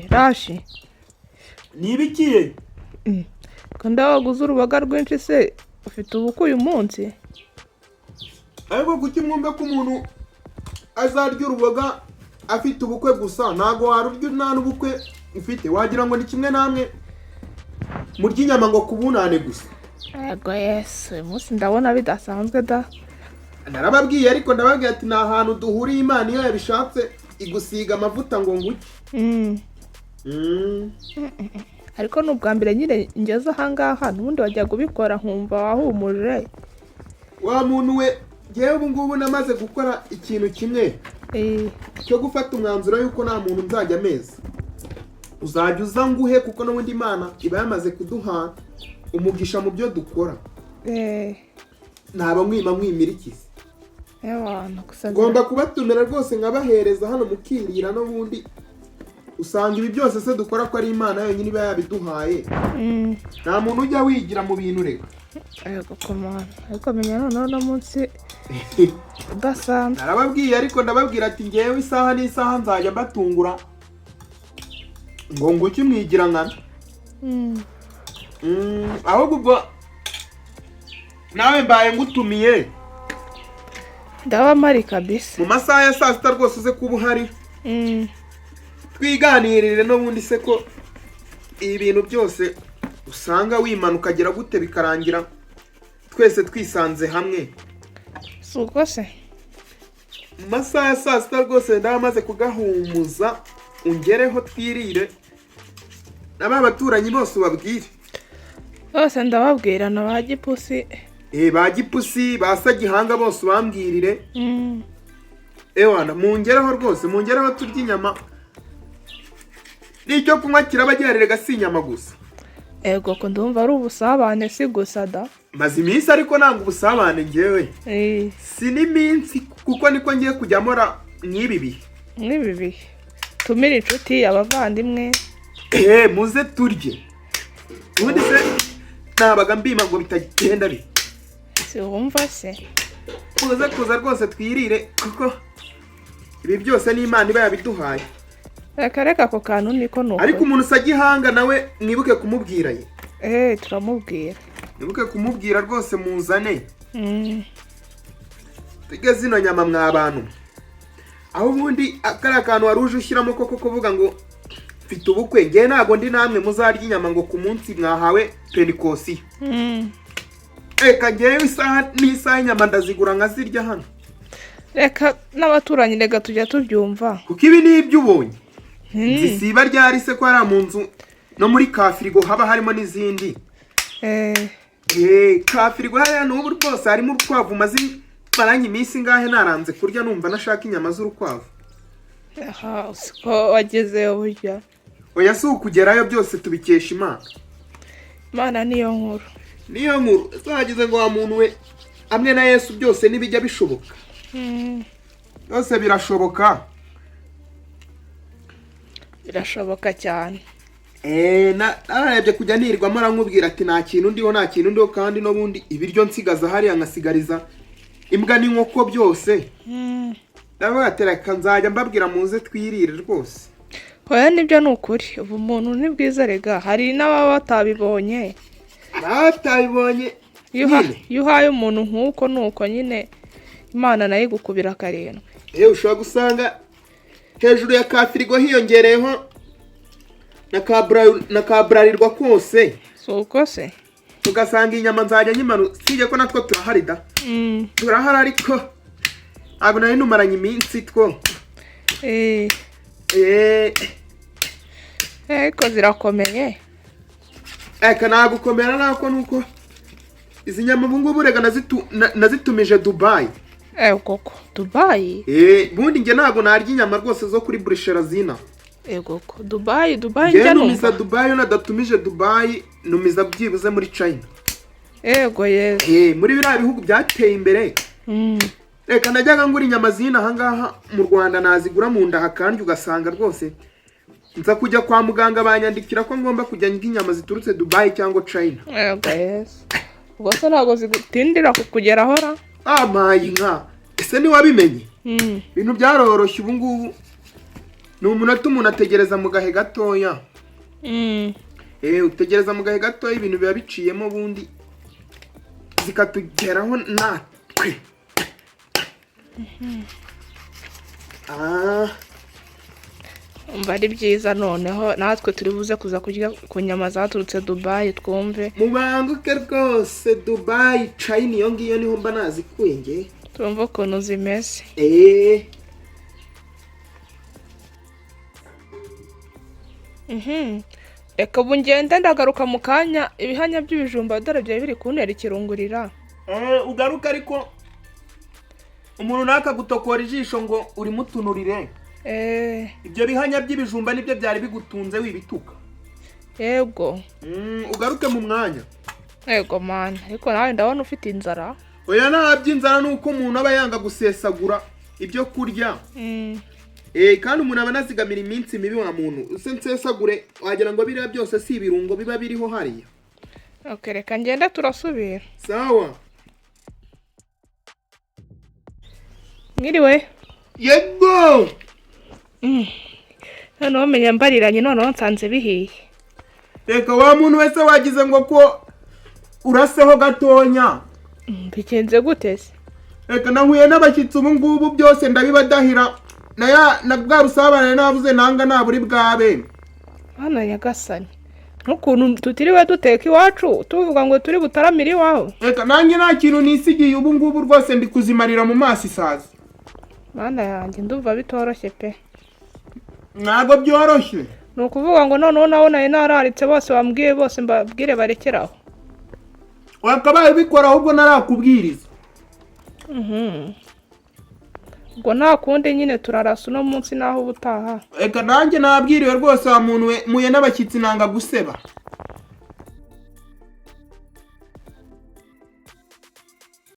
Rashi. Nibikiye. Ko ndawaguze uruboga rwinshi se, ufite ubukwe uyu munsi? Ariko kuki mwumva ko umuntu azarya uruboga afite ubukwe gusa? Ntabwo warurya nta n'ubukwe ufite. Wagira ngo ni kimwe namwe murya inyama ngo kubunane gusa. Yego Yesu, uyu munsi ndabona bidasanzwe da. Narababwiye, ariko ndababwiye ati ni ahantu duhuriye, Imana iyo yabishatse igusiga amavuta ngo nguke. Ariko ni ubwa mbere nyine ngeze ahangaha, n'ubundi wajyaga ubikora nkumva wahumuje. Wa muntu we, ngewe ubu ngubu namaze gukora ikintu kimwe cyo gufata umwanzuro yuko nta muntu nzajya ameza. Uzajya uza nguhe, kuko n'ubundi Imana iba yamaze kuduha umugisha mu byo dukora. Ntaba mwima mwimirikize. Ewana gusa. Ngomba kubatumira rwose nkabahereza hano mukirira. N'ubundi usanga ibi byose se dukora ko ari Imana yonyine iba yabiduhaye. Nta muntu ujya wigira mu bintu reka. Yego komana, ariko menya noneho uno munsi udasanzwe. Narababwiye, ariko ndababwira ati ngewe isaha n'isaha nzajya mbatungura ngo nguke mwigira nkana. Ahubwo ubwo nawe mbaye ngutumiye. Ndaba mpari kabisa. Mu masaha ya saa 6 rwose uze kuba uhari, twiganirire. N'ubundi se ko ibi bintu byose usanga wimana ukagera gute, bikarangira twese twisanze hamwe? Si uko se? Mu masaha ya saa 6 rwose ndaba maze kugahumuza, ungereho twirire na ba baturanyi bose ubabwire. Bose ndababwira na ba Gipusi. Ba Gipusi, ba Sagihanga, bose ubambwirire. Ewana, mungereho rwose, mungereho turya inyama n'icyo kunywa kiraba gihari, si inyama gusa. Ego ko ndumva ari ubusabane si gusa da. Maze iminsi ariko nanga ubusabane ngewe. Si n'iminsi, kuko niko ngiye kujya mpora mw'ibi bihe. Nk'ibi bihe tumire inshuti, abavandimwe. Muze turye. Ubundi se nabaga mbima ngo bitagenda bi Si wumva se? Muze kuza rwose twirire, kuko ibi byose ni Imana iba yabiduhaye. Reka reka, ako kantu niko ni Ariko ukuri. umuntu usagihanga nawe mwibuke kumubwira ye. Turamubwira. Mwibuke kumubwira rwose, muzane tujye zino nyama mwa bantu. Aho ubundi kariya kantu wari uje ushyiramo koko kuvuga ngo mfite ubukwe, ngewe ntabwo ndi namwe muzarya inyama ngo ku munsi mwahawe penikosiyo. Reka, ngewe isaha n'isaha inyama ndazigura nkazirya hano. Reka n'abaturanyi reka tujya tubyumva. Kuko ibi ni ibyo ubonye zisiba ryari se, ko hariya mu nzu no muri ka firigo haba harimo n'izindi? Ka firigo hariya n'ubu rwose harimo urukwavu maze maranye iminsi ingahe naranze kurya, numva nashaka inyama z'urukwavu. Aha siko wagezeyo burya? Oya, si ukugerayo, byose tubikesha Imana. Imana niyo nkuru. Niyo nkuru. Zagize ngo wa muntu we, hamwe na Yesu byose ntibijya bishoboka. Byose birashoboka. Birashoboka cyane. Narebye kujya nirwamo aramubwira ati nta kintu ndiho, nta kintu ndiho, kandi n'ubundi ibiryo nsigaza hariya nkasigariza imbwa n'inkoko byose. Ndavuga ati reka nzajya mbabwira muze twirire rwose. Oya, nibyo, ni ukuri, ubu umuntu ni bwiza rega, hari n'ababa batabibonye. Batabibonye. Nyine. Iyo uhaye umuntu nk'uko ni uko nyine, Imana nayo igukubira karindwi. Ushobora gusanga hejuru ya ka firigo hiyongereyeho na ka Bralirwa kose. Si uko se? Ugasanga inyama nzajya nyimanu, sijye ko natwo turahari da. Turahari, ariko ntabwo nari numaranye iminsi two. Ariko zirakomeye. Eka, nagukomera nako nuko izi nyama ubu ngubu rega nazitumije Dubayi. Koko Dubayi? Ubundi njye ntabwo narya inyama rwose zo kuri burisherazina. Koko Dubayi, Dubayi? Njyewe Njya numiza numva. Dubayi, iyo nadatumije Dubayi numiza byibuze muri China. Ego Yesu. Muri biriya bihugu byateye imbere. Reka, najyaga ngura inyama z'ino ahangaha mu Rwanda, nazigura mu nda hakandya, ugasanga rwose nza kujya kwa muganga banyandikira ko ngomba kujya ndya inyama ziturutse Dubayi cyangwa China. Ego Yesu, ubwo se ntabwo zigutindira kukugeraho ra? Amaye inka, ese ntiwabimenye? Ibintu byaroroshye ubu ngubu. Ni umunota, umuntu ategereza mu gahe gatoya. Utegereza mu gahe gatoya, ibintu biba biciyemo, ubundi zikatugeraho natwe. Ah. Umva ari byiza, noneho natwe turi buze kuza kurya ku nyama zaturutse Dubayi, twumve. Mubanguke rwose, Dubayi, China, iyo ngiyo niho mba nazikuye nge. Twumve ukuntu zimeze. Reka ubu ngende, ndagaruka mu kanya. Ibihanya by'ibijumba dore byari biri kuntera ikirungurira. Ugaruke, ariko umuntu ntakagutokora ijisho ngo urimutunurire. Ibyo bihanya by'ibijumba nibyo byari bigutunze, wibituka. Yego. Ugaruke mu mwanya. Yego mana, ariko nawe ndabona ufite inzara. Oya, nta by'inzara, ni uko umuntu aba yanga gusesagura ibyo kurya. Kandi umuntu aba anazigamira iminsi mibi. Wa muntu use nsesagure, wagira ngo biriya byose si ibirungo biba biriho hariya. Okay, reka ngende, turasubira. Sawa. Mwiriwe. Yego. Noneho menya mbariranye, noneho nsanze bihiye. Reka, wa muntu wese wagize ngo ko uraseho gatonya. Bigenze gute se? Reka, nahuye n'abashyitsi ubu ngubu, byose ndabibadahira na ya na bwa busabane navuze nanga naburi bwabe. Hano nyagasani, n'ukuntu tutiriwe duteka iwacu, tuvuga ngo turi butaramire iwawe. Reka, nanjye nta kintu nisigiye ubu ngubu rwose, ndi kuzimarira mu maso isazi. Mana yanjye, ndumva bitoroshye pe. Ntabwo byoroshye. Ni ukuvuga ngo noneho nawe nari nararitse bose bambwiye, bose mbabwire barekere aho? Wakabaye ubikora ahubwo narakubwiriza. Ubwo nta kundi nyine, turarasa uno munsi, naho ubutaha. Reka, nanjye nabwiriwe rwose, wa muntu we, muye n'abashyitsi nanga guseba.